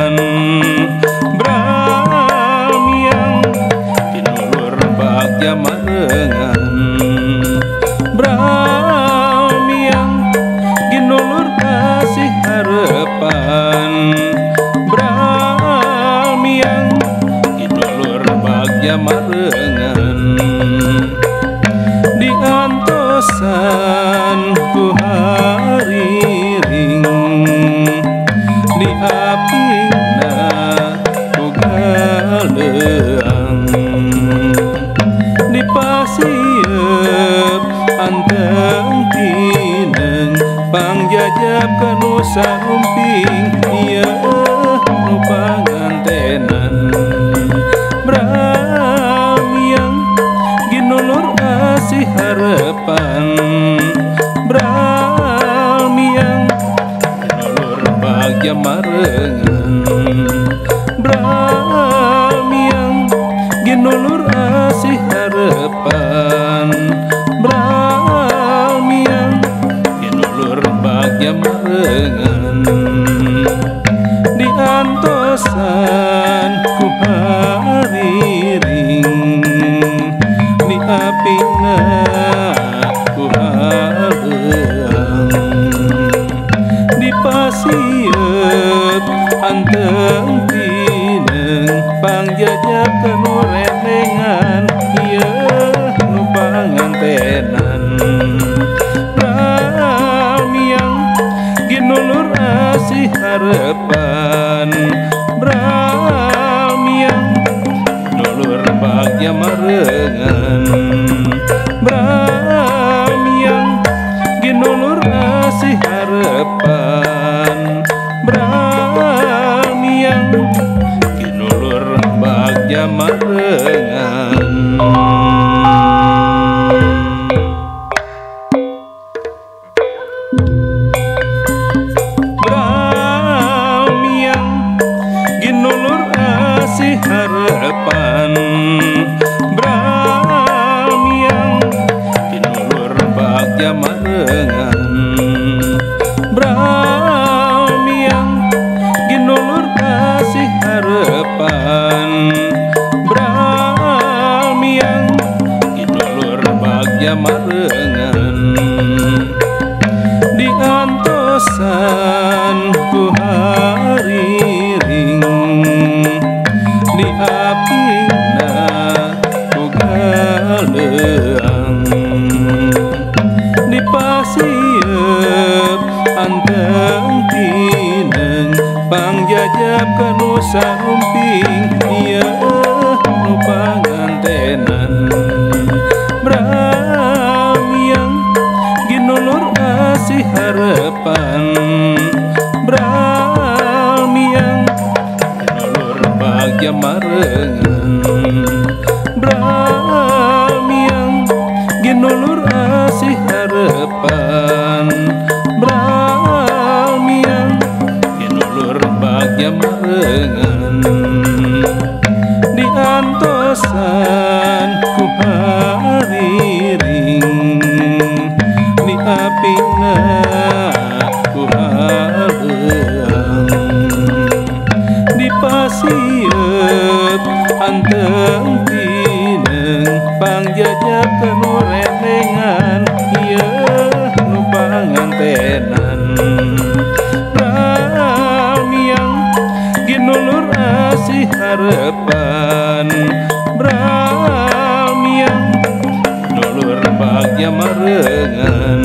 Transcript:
harapan. Bramiang ginulur bagja marengan. Bramiang ginulur kasih harapan. Bramiang ginulur bagja marengan. Diantosan ku hariring, diapina ku galeang, dipasieup anteng tineng, pangjajab kanu sarumping ieu nu pangantenan. Bramiang ginulur asih harapan. Bramiang ginulur bagja marengan. Bramiang ginulur asih harapan. Bramiang ginulur bagja marengan. Diantosan ku hariring, diapina ku haleang, dipasieup anteng tineng, pangjajab kanu renengan ieu nu pangantenan. Bramiang ginulur asih harapan. Bramiang ginulur bagja marengan. Bramiang ginulur asih harapan. Bramiang ginulur bagja marengan. Bramiang ginulur asih harapan. Bramiang ginulur bagja marengan. Bramiang ginulur kasih harapan. Bramiang ginulur bagja marengan. Diantosan ku hariring, diapina ku galeang, dipasieup anteng tineng, pangjajab kanu sarumping ieu nu pangantenan. Bramiang ginulur asih harapan. Bramiang ginulur bagja marengan. Bramiang ginulur asih harapan. Bramiang ginulur bagja marengan. Diantosan ku hariring, diapina ku haleang, dipasieup anteng tineng, pangjajab kanu renengan ieu nu pangantenan. Bramiang ginulur asih harapan. Bramiang ginulur bagja marengan.